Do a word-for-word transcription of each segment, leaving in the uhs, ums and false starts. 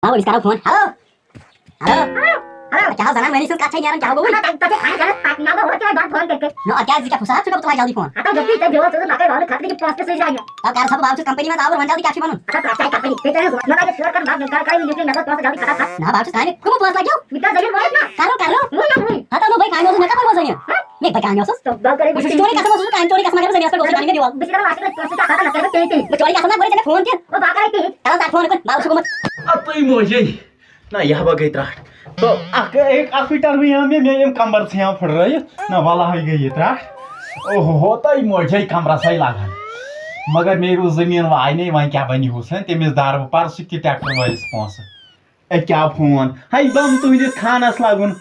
أو أمِس کَرو فون۔ ہیلو۔ ہیلو۔ ہیلو۔ کیٛاہ حظ زنان مٔہنی سٕنٛز کَتھ چھےٚ نیران، کیٛاہ گوٚوُے؟ نہ، تَتہِ، تَتہِ، اَتہِ، اَتہِ، پَتہٕ نہ بہٕ ہورٕ تہِ وۄنۍ بنٛد فون کٔرِتھ۔ نہ، اَدٕ کیٛازِ، ژٕ کیٛاہ فُرصت چھُکھ، بہٕ تُلہٕ ہا جلدی فون۔ ہتا جلدی ژےٚ بیول ژٕ نقل وَلہٕ خطرٕ کہِ پونٛسہٕ تہِ سُے زانہِ۔ تَو کَر سا بہٕ، بہٕ چھُس کَمپٔنی منٛز آوُر، وَن جلدی کیٛاہ چھُے وَنُن؟ ہتا ترٛٹھ چھےٚ کَمپٔنی، تُہۍ کٔرِو نہ تَتہِ شٲٹ کَر بنٛد، نقل کَر یہِ لیٖٹرٕے نقل پونٛسہٕ جلدی فٹا فٹ۔ نہ، بہٕ چھُس کامہِ، کٕمہٕ پونٛسہٕ لَگیو؟ مےٚ کیٛاہ زٔمیٖن وٲیِتھ نا؟ کَرو، کَرو۔ وٕنۍ نہ وٕنۍ۔ ہتا نو بھائی کامہِ اوسُس، مےٚ کَپٲرۍ ووت زٔمیٖن؟ ہہ؟ مےٚ بھائی کامہِ اوسُس۔ تو بہٕ کَرٕ مےٚ چھُ چورٕے قسم اوسُس، کامہِ چورٕے قسم، اگر بہٕ زٔمیٖنَس پٮ۪ٹھ اوسُس، بہٕ اَنہٕ مےٚ بیول۔ بہٕ چھُس دَپان لاسٹَس پٮ۪ٹھ پونٛسہٕ چھُ آسان نہ کَرٕ بہٕ پے تے۔ بہٕ چورٕے قسم نہ گوٚو ژےٚ مےٚ فون تہِ۔ بہٕ پَکہٕ اَتہِ کِہیٖنۍ۔ تَلہٕ حظ اَتھ فون اُکُن، بہٕ وٕچھٕ گوٚمُت۔ اَپٲے موجے۔ نہ، یہِ ہا گٔے ترٛٹھ۔ تو اَکھ، اَکھ، اَکُے ٹَرٕے ہٲو مےٚ، مےٚ ییٚمۍ کَمبَر ژھینٛو پھٕٹرٲیِتھ۔ نہ، وَلہٕ ہَے گٔے یہِ ترٛٹھ۔ اوہو ہو، تۄہہِ موجے کَمرَسَے لَگان۔ مگر مےٚ روٗز زٔمیٖن واینَے، وۄنۍ کیٛاہ بَنہِ یِہُس، ہہ؟ تٔمِس دَرٕ بہٕ پَرٕ سُہ تہِ ٹرٛیکٹَر وٲلِس پونٛسہٕ۔ اے، کیٛاہ فون؟ ہَے، بَم تُہٕنٛدِس خانَس لَگُن۔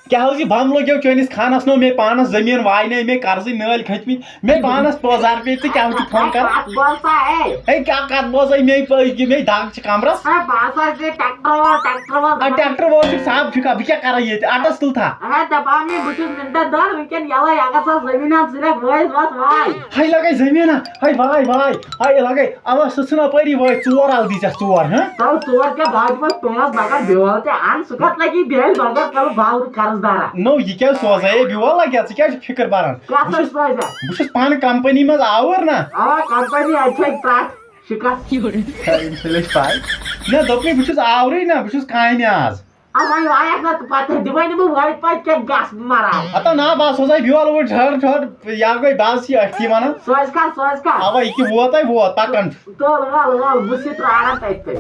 کیٛاہ حظ یہِ بَم لوٚگیو چٲنِس خانَس؟ نو مےٚ پانَس زٔمیٖن واینَے، مےٚ قرضٕے نٲلۍ کھٔتۍ مٕتۍ۔ مےٚ پانَس پٲزار پے، ژٕ کیٛاہ چھُکھ فون کران؟ کَتھ بوزسا، اے؟ ہے، کیٛاہ کَتھ بوزے؟ مے پٔے کہِ مے دَگ چھِ کَمرَس۔ ہے، بہٕ ہسا چھُس ٹریکٹر وول، ٹریکٹر وول۔ آ، ٹریکٹر وول چھُکھ، صاحب چھُکھا؟ بہٕ کیٛاہ کَرٕ ییٚتہِ؟ اَڈَس تُل تھا۔ ہے، دَپان مے، بہٕ چھُس مِنٹَن دار، وٕنکٮ۪ن یَلَے، اَگر سا زٔمیٖنَس ژٕ نِکھ وٲیِتھ وَتھ واے۔ ہے، لَگَے زٔمیٖنا۔ ہے، واے، واے۔ ہے، لَگَے۔ اَوا، سُہ ژھٕن اَپٲری وٲے، ژور اَلہٕ دی ژےٚ، ژور، ہہ؟ تَو ژور کیٛاہ، بہٕ ہا دِمَس پانٛژھ، مگر بیول تہِ اَن، سُہ کَتھ لَگی بیٚیہِ، مگر تَلہٕ باورٕ قرض دارا۔ نو، یہِ کیٛاہ سوزے بیول لَگہِ، ژٕ کیٛاہ چھُکھ فِکر بَران؟ کَتھ بہٕ چھُس، حظ سوزا؟ بہٕ چھُس پانہٕ کَمپٔنی منٛز آوُر نا۔ اَوا، کَمپٔنی اَتہِ چھےٚ ترٛٹھ۔ شِکَس۔ ہے، أمِس چھےٚ لٔج پَے۔ مےٚ دوٚپمَے، بہٕ چھُس آورٕے نا، بہٕ چھُس کامہِ آز۔ اَدٕ وۄنۍ وایَکھ نا تہٕ پَتہٕ دِمَے نہٕ بہٕ وۄنۍ پَتہٕ کیٛاہ گژھ مَراو۔ ہتا نا، بہٕ ہا سوزَے بیول اوٗرۍ ٹھٔہر ٹھٔہر، یا گٔے بَس یہِ أتھی وَنان۔ سوزکھا، سوزکھا۔ اَوا، یہِ کہِ ووت ہے ووت، پَکان چھُ۔ تُل، وَل، وَل، بہٕ چھُسے پرٛاران تَتہِ تَتہِ۔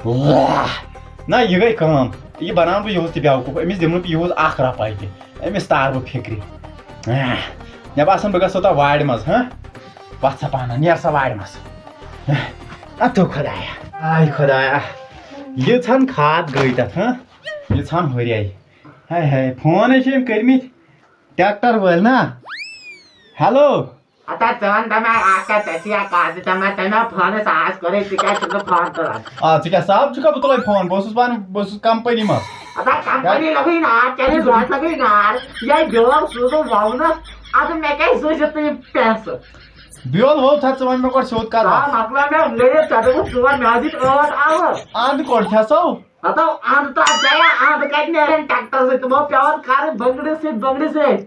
واہ! نہ، یہِ گٔے کٲم۔ یہِ بَناوَن بہٕ یِہُس تہِ بیوقوٗف، أمِس دِمہٕ نہٕ بہٕ یِہُس اَکھ رۄپَے تہِ۔ أمِس تارٕ بہٕ فِکرِ۔ آہ، مےٚ باسان، بہٕ گژھٕ اوٚتام وارِ منٛز، ہہ؟ وَتھ سا پانہٕ، نیر سا وارِ منٛز۔ اَتھو خۄدایا، آے خۄدایا، ییٖژہَن کھاد گٔے تَتھ، ہہ؟ ییٖژہَن ہُریے۔ ہاے ہاے، فون ہے چھِ أمۍ کٔرمٕتۍ ٹریکٹر وٲلۍ نا۔ ہیلو۔ ہتا ژٕ وَن تَمہِ آیہِ اَکھ کَتھ، ژےٚ چھِ یا کَتھ زِ تَمہِ، تَمہِ آو فونَس آز کوٚرُے، ژٕ کیٛازِ چھُکھ نہٕ فون تُلان؟ آ، ژٕ کیٛاہ صاحب چھُکھا؟ بہٕ تُلَے فون، بہٕ اوسُس پانہٕ، بہٕ اوسُس کَمپٔنی منٛز۔ ہتا کَمپٔنی لَگٕے نار، چٲنِس دۄہَس لَگٕے نار، یہِ بیول سوٗزُم وَونَس، اَدٕ مےٚ کیٛازِ سوٗزِتھ نہٕ یِم پونٛسہٕ؟ بیول ووٚو تھَتھ، ژٕ وَن مےٚ گۄڈٕ سیوٚد کَتھ آ، بَس۔ مۄکلاو مےٚ گٔیِتھ، ژےٚ دوٚپُتھ ژور، مےٚ دِتۍ ٲٹھ آوُر۔ اَنٛد کوٚڑ کھٮ۪سو؟ ہتو اَنٛد تہٕ اَتھ جایا اَنٛد کَتہِ نیرن ٹریکٹر سۭتۍ؟ تِمو پٮ۪وان کَرٕنۍ بٔنٛگرِ سۭتۍ، بٔنٛگرِ سۭتۍ۔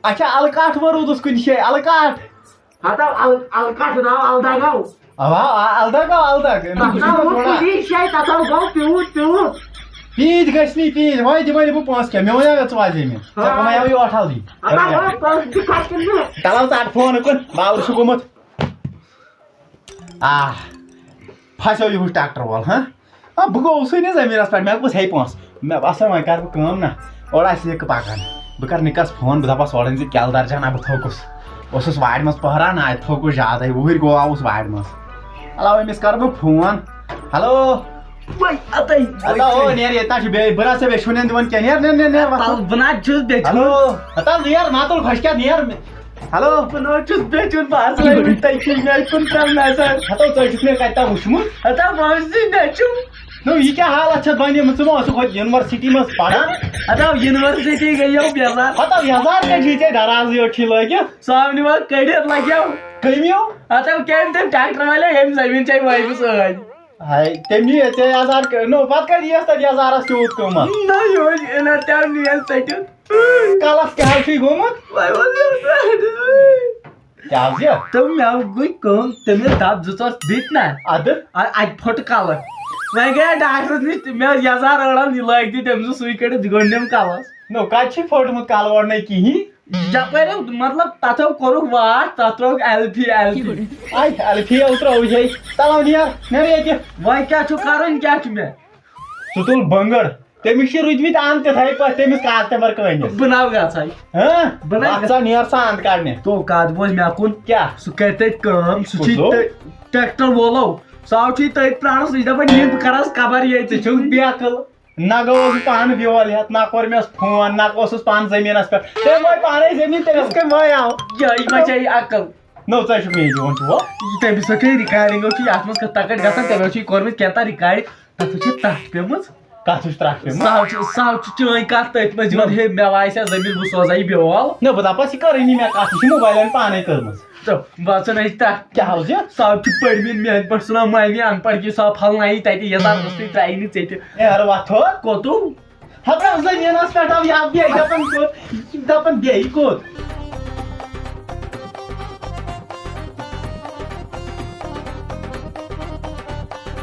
اچھا، اَلہٕ کَٹھ ما روٗدُس کُنہِ جایہِ؟ اَلہٕ کَٹھ؟ ہتو اَلہٕ، اَلہٕ کَٹھ ناو اَلہٕ دَگو۔ اَوا، آ، اَلہٕ دَگ آو، اَلہٕ دَگ۔ أمِس تَتھ چھُنہٕ ناو ووٚن تھوڑا کُنہِ جایہِ، تَتھ آو گوٚو پیوٗت، پیوٗت۔ پیٖتۍ گٔژھۍ نہٕ یہِ پیٖتۍ، وۄنۍ دِمَے نہٕ بہٕ پونٛسہٕ کینٛہہ، مےٚ وَنیٛاو ژٕ وَزے مےٚ۔ ژےٚ ہاں۔ کَمَے آو یہِ ٲٹھ اَلہٕ دِنۍ؟ ہتو وۄنۍ پونٛسہٕ تہِ کھسہِ نہٕ۔ تَلہٕ حظ ژَٹ فون اُکُن، باورٕ چھُ گوٚمُت۔ آ، پھسیو یِہُس ٹریکٹر وول، ہاں؟ آ، بہٕ گوٚوسٕے نہٕ زٔمیٖنَس پٮ۪ٹھ، مےٚ دوٚپُس، "ہے پونٛسہٕ۔" مےٚ باسان، وۄنۍ کَرٕ بہٕ کٲم نہ، اورٕ آسہِ نِکہٕ پَکان۔ بہٕ کَرٕ نِکَس فون، بہٕ دَپَس، اورٕ أنۍ زِ کیلہٕ درجن، نہ بہٕ تھوٚکُس۔ اوسُس وارِ منٛز پٔہران، نہ اَتہِ تھوٚکُس زیادَے، وُہٕرۍ گوٚو آوُس وارِ منٛز۔ علاوٕ أمِس کَرٕ بہٕ فون۔ ہیلو۔ وۄنۍ اَتَے، ہتا، او، وۄنۍ نیر، ییٚتہِ نہ چھُ بیٚیہِ، بہٕ نہ ژےٚ بیٚیہِ شُنٮ۪ن دِوان کینٛہہ، نیر، نیر، نیر، نیر، وَسُن۔ تَلہٕ بہٕ نہ چھُس بیٚیہِ ہیلو۔ ہتا، نیر، ماتُل خۄش کیٛاہ، نیر۔ ہیلو۔ بہٕ نہ حظ چھُس بیٚچھُن، بہٕ حظ لٲگِو تۄہہِ کِنۍ مےٚ کُن تَل نظر۔ ہتو، ژٕ چھُکھ مےٚ کَتہِ تام وُچھمُت؟ ہتا، بہٕ حظ چھُس نیٚچوٗ۔ نو، یہِ کیٛاہ حالت چھَتھ بَنیمٕژ؟ ژٕ ما اوسُکھ ہوٚتہِ یونیورسٹی منٛز پَران؟ ہتا، یونیورسٹی گٔیو بیزار۔ ہتا، یَزار کَتہِ چھُے ژےٚ دَرازٕے یوت چھُے لٲگِتھ؟ سُہ آو نہٕ وۄنۍ کٔڑِتھ لَگیو۔ کٔمۍ یو؟ ہتا، کٔمۍ تٔمۍ ٹریکٹر والے، ییٚمۍ زٔمیٖن چھے وٲیمٕژ ٲدۍ۔ ہاے، تٔمۍ نی ژےٚ یَزار کٔڑ-، نو، پَتہٕ کَتہِ یِیَس تَتہِ یَزارَس تیوٗت قۭمَتھ؟ نہ، یہِ اوس اِنر تہِ آو نِیَس ژٔٹِتھ۔ کَلَس کیٛاہ حظ چھُے گوٚمُت؟ وۄنۍ وَن مےٚ۔ کیٛاہ حظ یہِ؟ تہٕ مےٚ گٔے کٲم، تٔمۍ ییٚلہِ دَب زٕ ژاس دِتۍ نہ، اَدٕ؟ اَ-، اَتہِ پھوٚٹ کَلہٕ۔ وۄنۍ گٔیے ڈاکٹرَس نِش، مےٚ ٲس یَزار أڑَن، یہِ لٲگۍ دِ تٔمۍ سٕنٛز سُے کٔڑِتھ، یہِ گوٚنڈ نیوٗم کَلَس۔ نو، کَتہِ چھُے پھوٚٹمُت کَلہٕ اورٕ نَے کِہیٖنۍ؟ یَپٲرۍ، مطلب، تَتھ ہو کوٚرُکھ واٹھ، تَتھ ترٛووُکھ ایل پی، ایل پی۔ آے، ایل پی یو ترٛووُے ہے۔ تَلہٕ نیر، نیر ییٚتہِ۔ وۄنۍ کیٛاہ چھُ کَرُن، کیٛاہ چھُ مےٚ؟ ژٕ تُل بٔنٛگٕر۔ تٔمِس چھِ رُدمٕتۍ اَن تِتھَے پٲٹھۍ، تٔمِس کاستمر کٲنِس۔ بہٕ ناو گژھَے۔ ہاں؟ بہٕ ناو وَتھ سا، نیر سا اَنٛد کَڑنہِ۔ تو کَتھ بوز مےٚ کُن۔ کیٛاہ؟ سُہ کَرِ تَتہِ کٲم، سُہ چھُے کُس ہو؟ تہٕ ٹریکٹر وولو۔ سُہ آو چھُے تٔتھۍ پرٛاران، سُہ چھُ دَپان، "یہِ بہٕ کَرَس قبر ییٚتہِ۔" ژٕ چھُکھ بے عقل۔ نہ گوٚوُس بہٕ پانہٕ بیول ہٮ۪تھ، نہ کوٚر مےٚ فون، نہ اوسُس پانہٕ زٔمیٖنَس پٮ۪ٹھ۔ تٔمۍ وٲے پانے زٔمیٖن، تٔمِس کٔمۍ وٲے آو؟ یہِ، یہِ ما چھےٚ یہِ عقل؟ نو، ژٕ چھُکھ مےٚ یہِ دِوان چھُ ہو۔ تٔمِس سۭتۍ چھےٚ ریکارڈنگ چھُ یَتھ منٛز کِتھ پٲٹھۍ گژھان، تٔمۍ چھُ یہِ کوٚرمُت کینٛہہ تام ریکارڈ، تَتھ چھِ تَتھ پیٚمٕژ۔ کتھ چھُ ترٛٹھ پیوٚمُت؟ سہل چھُ سہل چھُ چٲنۍ کتھ تٔتھۍ منٛز یِوان۔ ہے، مےٚ واسہِ ہا زٔمیٖن، بہٕ سوزٕ ہا یہِ بیول۔ نہ، بہٕ دپس، یہِ کٔرٕے نہٕ مےٚ کتھ، یہِ چھِ موبایلن پانے کٔرمٕژ۔ تہٕ وژھن ٲسۍ تتھ۔ کیٛاہ حظ یہِ؟ سہل چھُ پٔرمٕتۍ میانہِ پٲٹھۍ سُنان مامی ان پڑھ کہِ سۄ پھلنایی تتہِ، یتھ رٹس تُہۍ ترٛایی نہٕ ژےٚ تہِ۔ اے، یارٕ وۄتھ ہو۔ کوٚتُم؟ ہتہٕ زٔمیٖنس پٮ۪ٹھ آو یہِ بیٚیہِ دپان کوٚت، دپان بیٚیہِ کوٚت۔